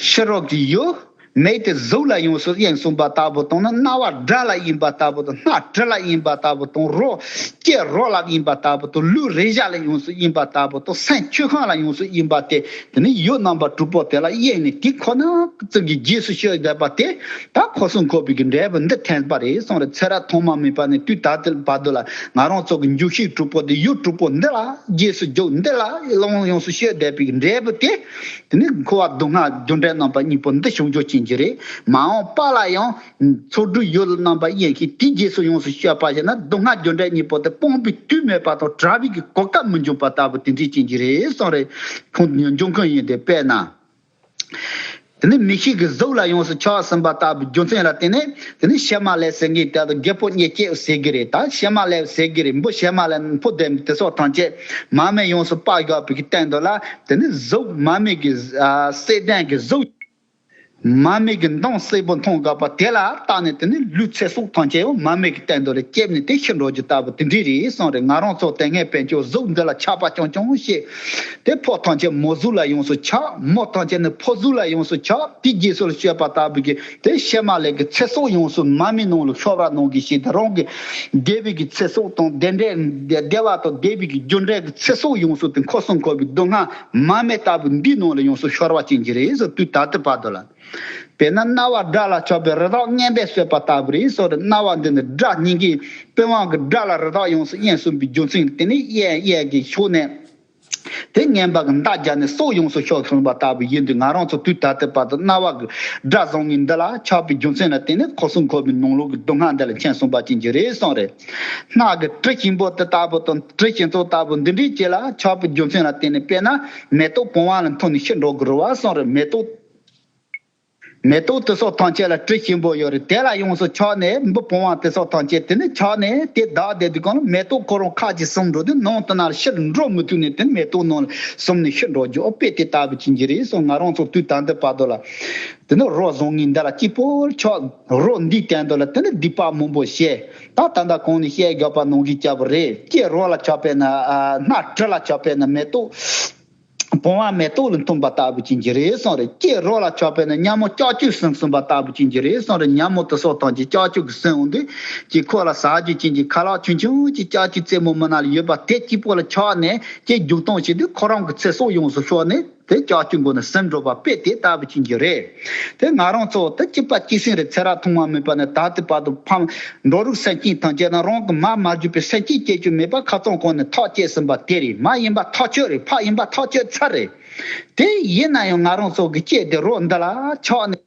ཕྱི་རོལ་གྱི་ཡུལ། མིག་དེ་གཟུགས་ལ་ཡོངས་སུ་དབྱིངས་སུ་ཡིན་པ་ལྟ་བུ་དང་ནི་རྣ་བ་སྒྲ་ལ་ཡིན་པ་ལྟ་བུ་དང་སྣ་དྲི་ལ་ཡིན་པ་ལྟ་བུ་དང་རོ། ལྕེ་རོ་ལ་ཡིན་པ་ལྟ་བུ་དང་ལུས་རེག་བྱ་ལ་ཡོངས་སུ་ཡིན་པ་ལྟ་བུ་དང་སེམས་ཆོས་ཁམས་ལ་ཡོངས་སུ་ཡིན་པ་སྟེ། དེ་ནི་ཡུལ་རྣམ་པ་དྲུག་པོ་དེ་ལ་དབྱིངས་ནས་དེ་ཁོ་ན་ཙམ་གྱི་རྗེས་སུ་ཤེས་བསྡད་པ་དེ། ད་འཁོར་གསུམ་འཁོར་བའི་གི་འབྲས་བུ་འདི་ཐོན་པ་རེད་གསུངས་རེད། ཚེ་རབས་ཐོག་མ་མེད་པ་ནས་དུས་ད་ལྟའི་བར་དུ་ལ་ང་རང་ཚོ་གི་འཇུག་ཤེས་དྲུག་པོ་འདི་ཡུལ་དྲུག་པོ་འདི་ལ་རྗེས་སུ་འཇུག་འདི་ལ་ཡོངས་སུ་ཤེས་བསྡད་པའི་གི་འབྲས་བུ་དེ། དེ་ནི་འཁོར་བ་སྡུག་བསྔལ་རྒྱུ་འབྲས་རྣམ་པ་གཉིས་པོ་འདི་བྱུང་རྒྱུ་ཅན་གྱི་རེད། མ་འོངས་པ་ལ་ཡང་ཚོགས་དྲུག་ཡུལ་རྣམ་པ་དབྱིངས་ཤིང་དེའི་རྗེས་སུ་ཡོངས་སུ་སྤྱད་པ་ཞིག་ན་སྡུག་བསྔལ་རྒྱུ་འབྲས་གཉིས་པོ་དེ་སྤངས་པའི་དུས་མེད་པ་དང་བྲལ་བའི་གི་གོ་སྐབས་མི་འབྱུང་བ་ལྟ་བུ་དེ་འདྲའི་ཅན་གྱི་རེད་གསུངས་རེད། ཁོང་འབྱུང་ཁུངས་ཡིན་ཏེ་དཔེར་ན། དེ་ནི་མིག་ཤེས་ཀྱི་གཟུགས་ལ་ཡོངས་སུ་ཆགས་ཟིན་པ་ལྟ་བུའི་རྒྱུ་མཚན་ལ་བརྟེན་ནས་དེ་ནི་ཕྱེ་མ་ལེབ་ཟེར་མཁན་དེ་དང་རྒད་པོ་གཉིས་སྐྱེས་ཟེར་གི་རེད། ད་ཕྱེ་མ་ལེབ་ཟེར་གི་རེད། འབུ་ཕྱེ་མ་ལེབ་ཕོ་དེ་དེ་སོགས་ཐམས་ཅད་མར་མེ་ཡོངས་སུ་སྤར་བཞག་པའི་གི་སྟེང་དུ་ལ་དེ་ནི་གཟུགས་མར་མེ་གི་བསྲེགས་ལྡན་གྱི་གཟུགས། མར་མེ་གི་མདངས་སེར་པོ་མཐོང་དགོས་པ་དེ་ལ་བརྟགས་ནས་དེ་ནི་ལུས་ཚེ་སྲོག་ཐམས་ཅད་ཡང་མར་མེ་གི་སྟེང་དུ་ལ་སྐྱེས་ནས་དེ་ཤི་འགྲོ་རྒྱུ་ལྟ་བུ་དེ་འདྲའི་རེད་གསུངས་རེད། ང་རང་ཚོ་དེ་སྔའི་དཔལ་འབྱོར་གཟུགས་འདི་ལ་ཆགས་པ་རྐྱང་རྐྱང་བྱས། དེ་ཕོ་ཐམས་ཅད་མོ་གཟུགས་ལ་ཡོངས་སུ་ཆགས། མོ་ཐམས་ཅད་ནི་ཕོ་གཟུགས་ལ་ཡོངས་སུ་ཆགས། དེའི་རྗེས་སུ་ལ་སྤྱད་པ་ལྟ་བུ་གི་དེ་ཕྱེ་མ་ལེབ་ཀྱི་ཚེ་སྲོག་ཡོངས་སུ་མར་མེའི་ནང་ལ་ཤོར་བ་ནང་གི་ཞིག་དེ་རང་གི་བདེ་བའི་གི་ཚེ་སྲོག་དང་བདེ་འབྲས་བདེ་བ་དང་བདེ་བའི་གི་རྒྱུ་འབྲས་ཀྱི་ཚེ་སྲོག་ཡོངས་སུ་དེ་འཁོར་གསུམ་འཁོར་བའི་སྡུག་བསྔལ་མར་མེ་ལྟ་བུ་འདིའི་ནང་ལ་ཡོངས་སུ་ཤོར་བ་ཅན་གྱི་རེད་ཟེར་དུས་ད་ལྟའི་བར་དུ་ལ། དཔེར་ན་རྣ་བ་སྒྲ་ལ་ཆགས་པའི་རི་དྭགས་རྔན་པས་གསོད་པ་ལྟ་བུ་རེད་གསུངས་རེད། རྣ་བ་འདི་ནི་སྒྲ་སྙན་གྱི་པི་ཝང་གི་སྒྲ་ལ་རི་དྭགས་ཡོངས་སུ་གཡེངས་སོང་བའི་རྒྱུ་མཚན་དེ་ནི་གཡས་གཡས་ཀྱི་ཕྱོགས་ནས་དེ་རྔན་པ་གི་མདའ་བརྒྱབ་ནས་སྲོག་ཡོངས་སུ་ཤོར་སོང་བ་ལྟ་བུ་ཡིན་དུས་ང་རང་ཚོ་དུས་ད་ལྟའི་བར་དུ་རྣ་བ་གི་སྒྲ་བཟང་ངན་འདི་ལ་ཆགས་པའི་རྒྱུ་མཚན་ལ་བརྟེན་ནས་འཁོར་གསུམ་འཁོར་བའི་ནང་ལོགས་ཀྱི་སྡུག་བསྔལ་འདི་ལ་འཁྱམས་སོང་བ་ཅན་གྱི་རེད་གསུངས་རེད། སྣ་གི་དྲི་ཞིམ་པོ་དེ་ལྟ་བུ་དང་དྲི་ཞིམ་ཚོགས་ལྟ་བུ་འདི་འདྲའི་ཅིག་ལ་ཆགས་པའི་རྒྱུ་མཚན་ལ་བརྟེན་ནས་དཔེར་ན་མེ་ཏོག་བུང་བ་ལ་འཐུང་ནས་ཤི་འགྲོ་དགོས་རེད་བ་གསུངས་རེད། མེ་ཏོག་མེ་ཏོག་དེ་སོགས་ཐམས་ཅད་ལ་དྲི་ཞིམ་པོ་ཡོད་རེད། དེ་ལ་ཡོངས་སུ་ཆགས་ནས་འབུ་བུང་བ་དེ་སོགས་ཐམས་ཅད་དེ་ནི་ཆགས་ནས་དེ་བདག་བསྡད་དུས་གང་ལ་མེ་ཏོག་ཁོ་རང་ཁ་ཅིག་ཟུམ་འགྲོ་དུས་ནང་དུ་ན་ལ་ཕྱིར་འགྲོ་མི་ཐུབ་ནས་དེ་ནི་མེ་ཏོག་ནང་ལ་ཟུམ་ནས་ཤི་འགྲོ་རྒྱུ་ཨོ་དཔེ་དེ་ལྟ་བུ་ཅན་གྱི་རེད་གསུངས། ང་རང་ཚོ་དུས་ད་ལྟའི་བར་དུ་ལ་དེ་ནི་རོ་བཟང་ངན་འདི་ལ་གཅིག་པོ་ཆགས། རོ་འདིའི་སྟེང་དུ་ལ་དེ་ནི་སྡིག་པ་མང་པོ་བྱས། ད་ད་ལྟ་གོང་ནས་བཤད་དགོས་པ་ནང་བཞིན་བྱས་པ་རེད། ལྕེ་རོ་ལ་ཆགས་པས་ན་སྣ་དྲི་ལ་ཆགས་པས་ན་མེ་ཏོག་བུང་བ་མེ་ཏོག་ལ་འཐུངས་པ་ལྟ་བུ་ཅན་གྱི་རེད་གསུངས་རེད། ལྕེ་རོ་ལ་ཆགས་པས་ན་ཉ་མོ་ལྕགས་ཀྱུས་ཟིན་ཟིན་པ་ལྟ་བུ་ཅན་གྱི་རེད་གསུངས་རེད། ཉ་མོ་དེ་སོགས་ཐམས་ཅད་ལྕགས་ཀྱུ་གིས་ཟིན་འོང་དུས་ཀྱི་ཁོ་ལ་ཟ་རྒྱུ་ཅན་གྱི་ཁ་ལག་ཆུང་ཆུང་ཅིག་ལྕགས་ཀྱུ་རྩེ་མོ་མི་ན་ལ་ཡོད་པ་དེ་གཅིག་པོ་ལ་ཆགས་ནས་ཀྱི་རྒྱུག་གཏོང་བྱེད་དུས་ཁོ་རང་གི་ཚེ་སྲོག་ཡོངས་སུ་ཤོར་ནས་དེ་ལྕགས་ཀྱུ་མགོ་ནས་ཟིན་འགྲོ་བ་དཔེ་དེ་ལྟ་བུ་ཅན་གྱི་རེད། དེ་ང་རང་ཚོ་དེ་གཅིག་པ་གཅིག་སེམས་རེད། ཚེ་རབས་ཐུང་བ་མེད་པ་ནས་ད་ལྟའི་བར་དུ་ཕམ་འགྲོ་རིགས་སེམས་ཅན་ཐམས་ཅད་ན་རང་གི་མ་མ་གྱུར་པའི་སེམས་ཅན་སྐྱེ་རྒྱུ་མེད་པ་ཁ་རྩང་གོང་ནས་ཐག་བཅད་ཟིན་པ་དེ་རེད། མ་ཡིན་པ་ཐག་ཆོད་རེད། ཕ་ཡིན་པ་ཐག་ཆོད་ཚར་རེད། དེ་ཡིན་ན་ཡང་ང་རང་ཚོ་གི་སྐྱེ་དེ་རོ་འདི་ལ་ཆགས་ནས།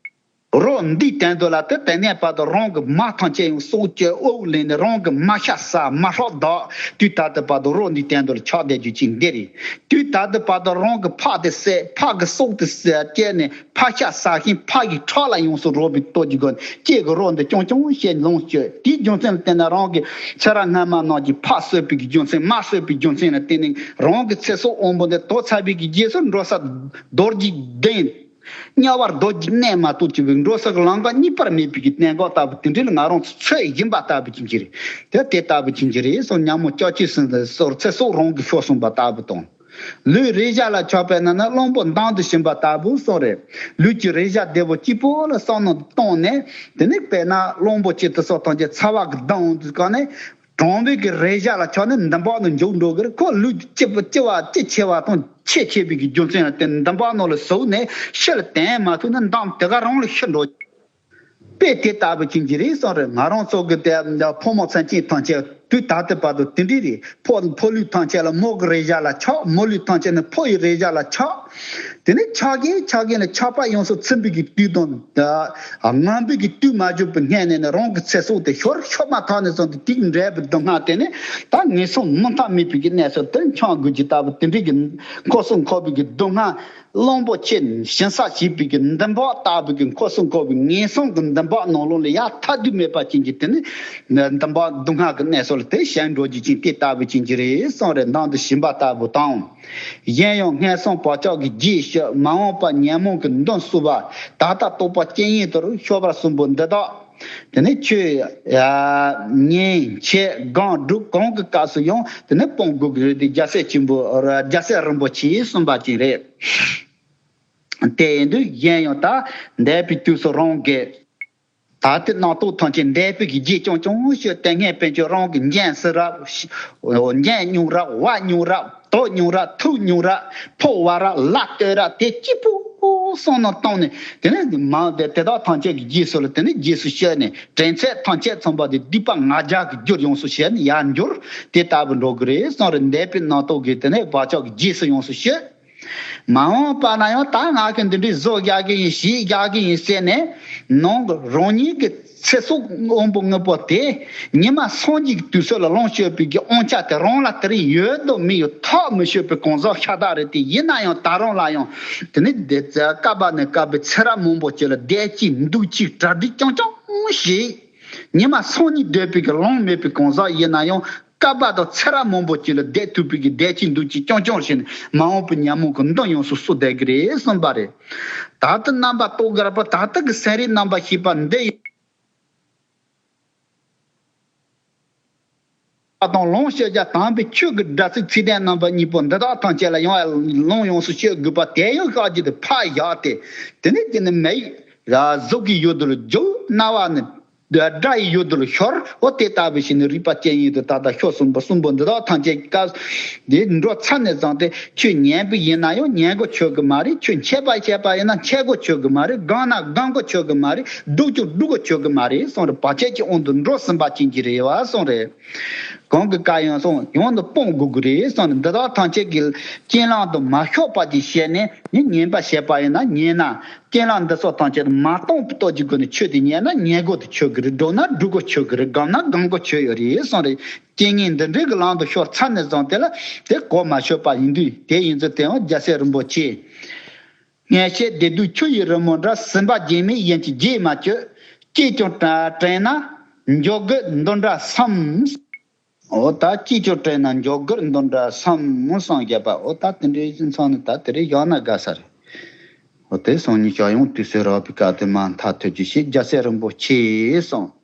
རོ་འདིའི་སྟེང་དུ་ལ་དེ་དེ་ནས་བར་དུ་རང་གི་མ་ཐམས་ཅད་ཡང་སྲོག་གཅོད་དབུགས་ལེན་ནས་རང་གི་མ་ཤ་ཟ་མ་ཧྲག་དག་དུས་ད་ལྟའི་བར་དུ་རོ་འདིའི་སྟེང་དུ་ལ་ཆགས་བསྡད་རྒྱུ་ཅིག་འདི་རེད། དུས་ད་ལྟའི་བར་དུ་རང་གི་ཕ་དེ་བསད། ཕ་གི་སྲོག་དེ་བསད་བཅད་ནས་ཕ་ཤ་ཟ་ཞིང་ཕ་ཡི་ཁྲག་ལ་ཡོངས་སུ་རོལ་བའི་སྟོབས་ཀྱི་སྒོ་ནས་སྐྱེ་གི་རོ་འདི་རྐྱང་རྐྱང་བྱས་ལོངས་སྤྱོད། དེའི་རྒྱུ་མཚན་ལ་བརྟེན་ནས་རང་གི་ཚེ་རབས་སྔ་མ་ནང་གི་ཕ་གསོད་པའི་གི་རྒྱུ་མཚན་མ་གསོད་པའི་རྒྱུ་མཚན་ལ་བརྟེན་ནས་རང་གི་ཚེ་སྲོག་དབང་པོ་འདི་དོར་ཚར་བའི་གི་རྗེས་སུ་འགྲོ་ས་རྡོ་རྗེ་གདན། དམྱལ་བར་རྡོ་རྗེ་གནས་མ་གཏོགས་ཅིག་པའི་འགྲོ་ས་གི་ལམ་ཀ་གཉིས་པར་མེད་པའི་གི་གནད་འགག་ལྟ་བུ་དེ་འདྲ་ལ་ང་རང་ཚོ་ཚོད་བཞིན་པ་ལྟ་བུ་ཅན་གྱི་རེད། དེ་དེ་ལྟ་བུ་ཅན་གྱི་རེད་སོགས་ཉ་མོ་ལྕགས་ཀྱུས་ཟིན་སོགས་ཚེ་སྲོག་རང་གི་ཤོར་སོང་བ་ལྟ་བུ་དང་། ལུས་རེག་བྱ་ལ་ཆགས་པས་ན་ནི་གླང་པོ་མདངས་དུ་ཕྱིན་པ་ལྟ་བུ་སོགས་རེད། ལུས་ཀྱི་རེག་བྱ་བདེ་པོ་སྐྱིད་པོ་ལ་བསམ་མནོ་བཏང་ནས་དེ་ནི་དཔེར་ན་གླང་པོ་ཆེ་དེ་སོགས་ཐམས་ཅད་ཚ་བ་གིས་བརྡུངས་འོང་དུས་གང་ནས། གྲོང་པའི་གི་རེ་བཞག་ལ་ཆགས་ནས་འདུན་པ་ནང་འཇུག་འགྲོ་གི་རེད། ཁོ་ལུས་ལྕི་བ་ལྕི་བ་དང་ཆེ་ཆེ་བའི་གི་རྒྱུ་མཚན་ལ་བརྟེན་འདུན་པ་ནང་ལ་ཟུག་ནས་ཤི་ལ་དེ་མ་ཐུག་ན་འདམ་དེ་ག་རང་ལ་ཤི་འགྲོ། དཔེ་དེ་ལྟ་བུ་ཅན་གྱི་རེད་གསུངས་རེད། ང་རང་ཚོ་གི་དེ་ཕོ་མོ་མཚན་ཅན་ཐམས་ཅད་དུས་ད་ལྟ་བར་དུ་དེ་འདྲ་རེད། ཕོ་ཕོ་ལུས་ཐམས་ཅད་ལ་མོ་གི་རེ་བཞག་ལ་ཆགས། མོ་ལུས་ཐམས་ཅད་ནི་ཕོ་ཡི་རེ་བཞག་ལ་ཆགས། དེ་ནས་ཆགས་ཀྱིན་ཆགས་ཀྱིན་ལ་ཆགས་པ་ཡོངས་སུ་ཚིམ་པའི་གི་དུས་དང་། ད་ངན་པའི་གི་དུས་མ་བྱུང་བའི་སྔོན་ནས་ནི་རང་གི་ཚེ་སྲོག་དེ་ཤོར། ཤོར་མ་ཐག་ནས་བཟུང་སྟེ་དེའི་འབྲས་བུ་སྡུག་བསྔལ་དེ་ནི་ད་ངན་སོང་མུ་མཐའ་མེད་པའི་གི་གནས་སུ་དེར་འཁྱམས་དགོས་ཀྱི་ལྟ་བུ་དེ་འདྲའི་གི་འཁོར་གསུམ་འཁོར་བའི་གི་སྡུག་བསྔལ། གླང་པོ་ཆེ་ཞིང་ས་ཞེས་པའི་གི་འདུན་པ་ལྟ་བུ་གི་འཁོར་གསུམ་འཁོར་བའི་ངན་སོང་གི་འདུན་པ་ནང་ལོགས་ལ་ཡང་ཐ་དད་མེད་པ་ཅན་གྱི་དེ་ནི་འདུན་པ་སྡུག་བསྔལ་གྱི་གནས་སུ་ལ་དེ་ཞེན་འགྲོ་རྒྱུ་ཅན་དེ་ལྟ་བུ་ཅན་གྱི་རེད་གསུངས་རེད། མདང་དུ་ཞིམ་པ་ལྟ་བུ་དང་། གཞན་ཡང་ངན་སོང་བག་ཆགས་ཀྱི་རྒྱུས་ཞི། མ་འོངས་པ་ཉོན་མོངས་ཀྱི་མདུན་བསུ་བ། ད་ལྟ་རྟོགས་པ་སྤྱན་ཡིན་དུ་ཤོར་བ་གསུམ་པོ་འདི་དག་དེ་ནས་ཆོས་ཉན་འཆད་སྒོམ་སྒྲུབ་གང་གི་སྐབས་སུ་ཡང་དེ་ནས་སྤོང་དགོས་ཀྱི་རེད་དེ། རྒྱལ་སྲས་ཆེན་པོ་རྒྱལ་སྲས་རིན་པོ་ཆེས་གསུངས་པ་ཅིག་རེད། དེ་ཡིན་དུས་གཞན་ཡང་ད་འདས་པའི་དུས་སུ་རང་གི་ད་ལྟའི་རྣམ་རྟོག་ཐམས་ཅད་འདས་པའི་གི་རྗེས་ཀྱང་ཀྱང་ཞུ། དེ་སྔའི་དཔེ་ཆོས་རང་གི་ཉན་ཟེར་ར། ཉན་མྱོང་ར། བ་མྱོང་ར། དོ་མྱོང་ར། ཐུག་མྱོང་ར། ཕོ་བ་ར། ལ་ལྟོས་ར། དེ་གཅིག་པུ་བསམ་མནོ་བཏང་ནས་དེ་ནས་མ་དེ་དེ་དག་ཐམས་ཅད་ཀྱི་རྗེས་སུ་ལ་དེ་ནས་རྗེས་སུ་ཤེས་ནས་དྲན་ཚད་ཐམས་ཅད་ཚང་པ་དེ་སྡིག་པ་ལྔ་བརྒྱ་གི་རྒྱུར་ཡོངས་སུ་ཤེས་ནས་ཡར་འགྱུར་དེ་ལྟ་བུ་འགྲོ་གི་རེད་གསུངས་རེད། འདས་པའི་རྣམ་རྟོག་གིས་དེ་ནས་བག་ཆགས་ཀྱི་རྗེས་སུ་ཡོངས་སུ་ཤེས། མ་འོངས་པ་ན་ཡང་ད་ང་གི་འདི་འདྲའི་བཟོ་རྒྱག་གི་ཡིན། ཞིག་རྒྱག་གི་ཡིན་ཟེར་ནས་ནང་གི་རང་ཉིད་ཀྱི་ཚེ་སྲོག་དབང་པོ་དངོས་པོ་དེ་ཉི་མ་སངས་རྒྱས་ཀྱི་དུས་ཚོད་ལ་ལོངས་སྤྱོད་པའི་གི་དབང་ཆ་དེ་རང་ལ་དེ་རིང་ཡོད་དོ་མི་ཡོད་ཐག་མི་ཆོད་པའི་གང་ཟག་ཤ་སྟག་རེད་དེ། ཡིན་ན་ཡང་ད་རུང་ལ་ཡང་དེ་ནི་དེ་སྐབས་ནས་སྐབས་ཚེ་རབས་མང་པོ་ཅིག་ལ་བདེ་སྐྱིད་འདུ་སྐྱིད་གྲ་སྒྲིག་རྐྱང་རྐྱང་ཞིག་ཉི་མ་སང་ཉིན་སྡོད་པའི་གི་ལོང་མེད་པའི་གང་ཟག་ཡིན་ན་ཡང་སྐབས་དང་ཚེ་རབས་མང་པོ་ཅིག་ལ་བསྡད་ཐུབ་པའི་གི་བདེ་སྐྱིད་འདུ་སྐྱིད་རྐྱང་རྐྱང་ཞིག་ནི་མ་འོངས་པའི་ཉོན་མོངས་ཀྱི་མདུན་ཡོངས་སུ་བསུ་བསྡད་ཀྱི་རེད་གསུངས་པ་རེད། ད་ལྟ་རྣམ་པ་རྟོག་གེ་ར་པ་ད་ལྟ་གི་སེམས་རིག་རྣམ་པར་ཤེས་པ་འདི་ཡིན། དང་ལོངས་སྤྱོད་རྒྱ་དམ་པའི་ཆོས་ཀྱི་སྒྲ་ཚིག་ཚིག་དོན་རྣམ་པ་གཉིས་པོ་འདི་དག་ཐམས་ཅད་ལ་ཡང་ལོངས་ཡོངས་སུ་སྤྱོད་དགོས་པ་དེ་ཡང་ཤར་གྱི་དེ་ཕར་བཞག་སྟེ། དེ་ནས་དེ་ནི་མེ་ཡིས་གཟུགས་ཀྱི་ཡུལ་དུ་རྒྱུ། རྣ་བ་ནི་སྒྲ་ཡི་ཡུལ་དུ་ཤོར། འོ་དེ་ལྟ་བུ་ཞིག་ནི་རིག་པ་སྤྱན་ཡིན་དུ་ད་ལྟ་ཤོ་གསུམ་པོ་གསུམ་པོ་འདི་དག་ཐམས་ཅད་སྐབས་འདི་འགྲོ་ཚར་ནས་བཟུང་སྟེ་ཆོས་ཉན་པ་ཡིན་ན་ཡང་ཉན་དགོས་ཆོག་གི་མ་རེད། ཆོས་འཆད་པ་བྱས་པ་ཡིན་ན་འཆད་དགོས་ཆོག་གི་མ་རེད། སྒོམ་ན་སྒོམ་དགོས་ཆོག་གི་མ་རེད། སྒྲུབ་ཀྱང་སྒྲུབ་དགོས་ཆོག་གི་མ་རེད་གསུངས་རེད། བར་ཆད་ཀྱི་དབང་དུ་འགྲོ་ཟིན་པ་ཅན་གྱི་རེད་བ་གསུངས་རེད། གང་གི་བཀའ་ཡང་གསུངས་ཡང་དུ་སྤོང་དགོས་ཀྱི་རེད་གསུངས་ནས་འདི་དག་ཐམས་ཅད་ཀྱི་རྐྱེན་ལམ་དུ་མ་ཤོར་བ་ཅིག་བྱས་ནས་ནི་ཉན་པ་བྱས་པ་ཡིན་ན་ཉན་ན། རྐྱེན་ལམ་འདི་ཚོ་ཐམས་ཅད་མ་སྟོང་པའི་སྟོབས་ཀྱི་སྒོ་ནས་ཆོས་དེ་ཉན་ན་ཉན་དགོས་དུ་ཆོད་ཀྱི་རེད། སྒྲུབ་ན་སྒྲུབ་དགོས་ཆོད་ཀྱི་རེད། སྒོམ་ན་སྒོམ་དགོས་ཆོད་ཡོད་རེད་གསུངས་རེད། རྐྱེན་ངན་འདི་འདྲའི་གི་ལམ་དུ་ཤོར་ཚར་ནས་བཟུང་དེ་ལ་དེ་གོ་མ་ཆོད་པ་ཡིན་དུས་དེ་ཡིན་ཚུལ་དེའང་རྒྱལ་སྲས་རིན་པོ་ཆེ། ངེས་ཤེས་བདེ་སྡུག་ཆུ་ཡི་རི་མོ་འདྲ། སེམས་པ་རྒྱུས་མེད་ཡིན་གྱི་རྗེས་མ་གཅོད། ཅིས་ཀྱང་དྲན་ན་འཇོག་དགོས་འདི་འདྲ་བསམ། འོ་ད་ཅིས་ཀྱང་དྲན་ན་འཇོག་དགོས་འདི་འདྲ་བསམ་བསམ་བཞག་པ། འོ་ད་དེ་འདྲའི་ཚང་ནི་ད་དེ་རེད། བཞག་ན་དགའ་ས་རེད། འོ་དེ་སང་ཉིན་ཞག་ཡོང་དུས་ཚོད་རག་པའི་སྐབས་དེ་མ་མཐའ་ཐུག་རྒྱུ་ཞིག་རྒྱལ་སྲས་རིན་པོ་ཆེས་གསུངས།